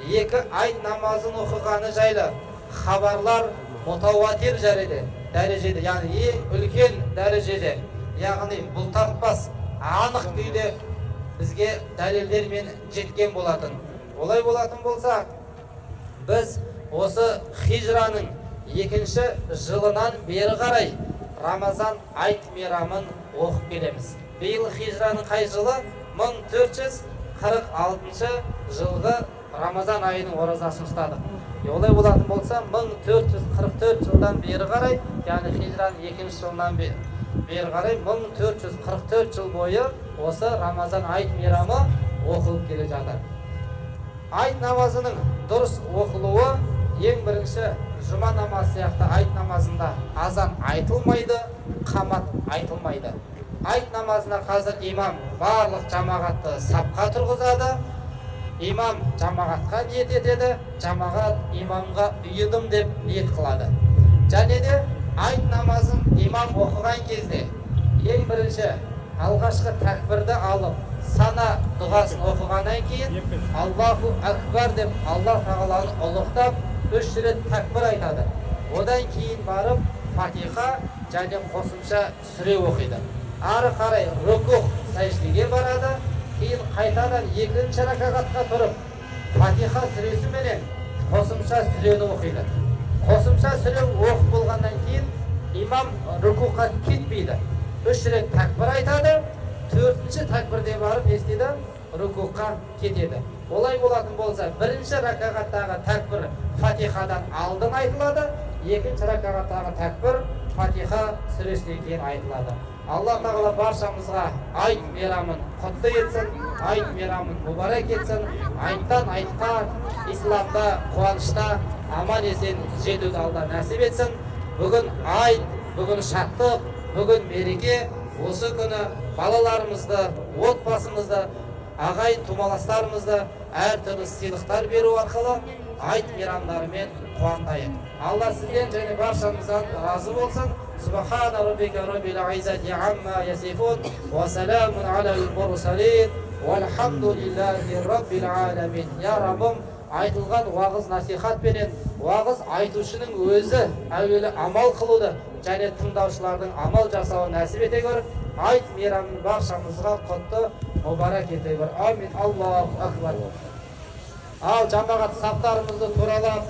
Екі айт намазын оқығаны жайлы хабарлар мутауатир дәрежеде, яғни ең үлкен дәрежеде, яғни бұлтартпас анық күйде бізге дәлелдермен жеткен болатын. Олай болатын болса, біз осы хижраның екінші жылынан бері қарай Рамазан айт мейрамын оқып келеміз. Биыл хижраның қай жылы? 1446 жылғы Рамазан айының оразасын ұстадық. Олай болатын болса, 1444 жылдан бері қарай, яғни хижраның екінші жылынан бері қарай 1444 жыл бойы осы Рамазан айт мейрамы оқылып келе жатыр. Айт намазының дұрыс оқылуы: ең бірінші, жұма намазы сияқты айт намазында азан айтылмайды, қамат айтылмайды. Айт намазына қазір имам барлық жамағатты сапқа тұрғызады. Имам жамағатқа ниет етеді, жамағат имамға ұйыдым деп ниет қылады. Және де айт намазын имам оқыған кезде ең бірінші алғашқы тәкбірді алып, сана дұғасын оқығаннан кейін «Аллаху акбар» деп, Аллах тағаланы ұлықтап, үш рет тәкбір айтады. Одан кейін барып фатиха және қосымша сүре оқиды. Ары қарай рукух, сәждеге барады. Кейін қайтадан екінші ракағатқа тұрып, фатиха сүресі менен қосымша сүрені оқиды. Қосымша сүре оқып болғаннан кейін имам рукуға кетпейді, үш рет тәкбір айтады. Төртінші тәкбірде барып не істейді? Рукуға кетеді. Олай болатын болса, бірінші ракағаттағы тәкбір фатихадан алдын айтылады, екінші ракағаттағы тәкбір фатиха сүресінен кейін айтылады. Алла тағала баршамызға айт мейрамын құтты етсін, айт мейрамын мүбәрәк етсін. Айттан айтқа исламда, қуанышта аман есен жетуді Алла нәсіп етсін. Бүгін айт, бүгін шаттық, бүгін мереке. Осы күні балаларымызды, отбасымызды, ағайын тумаластарымызды әртүрлі сыйлықтар беру арқылы айт мейрамдарымен қуантайық. Алла сізден және баршамыздан разы болсын. Субхана раббика раббил иззати амма ясифун уа саламун алал мурсалин, уалхамдулиллахи раббил аламин. Я Раббым, айтылған уағыз насихатпенен уағыз айтушының өзі әуелі амал қылуды және тыңдаушылардың амал жасауын нәсіп ете көр. Айт мейрамын баршамызға құтты мүбәрәк ете көр. Амин. Аллаху акбар. Ал, жамағат, саптарымызды туралап.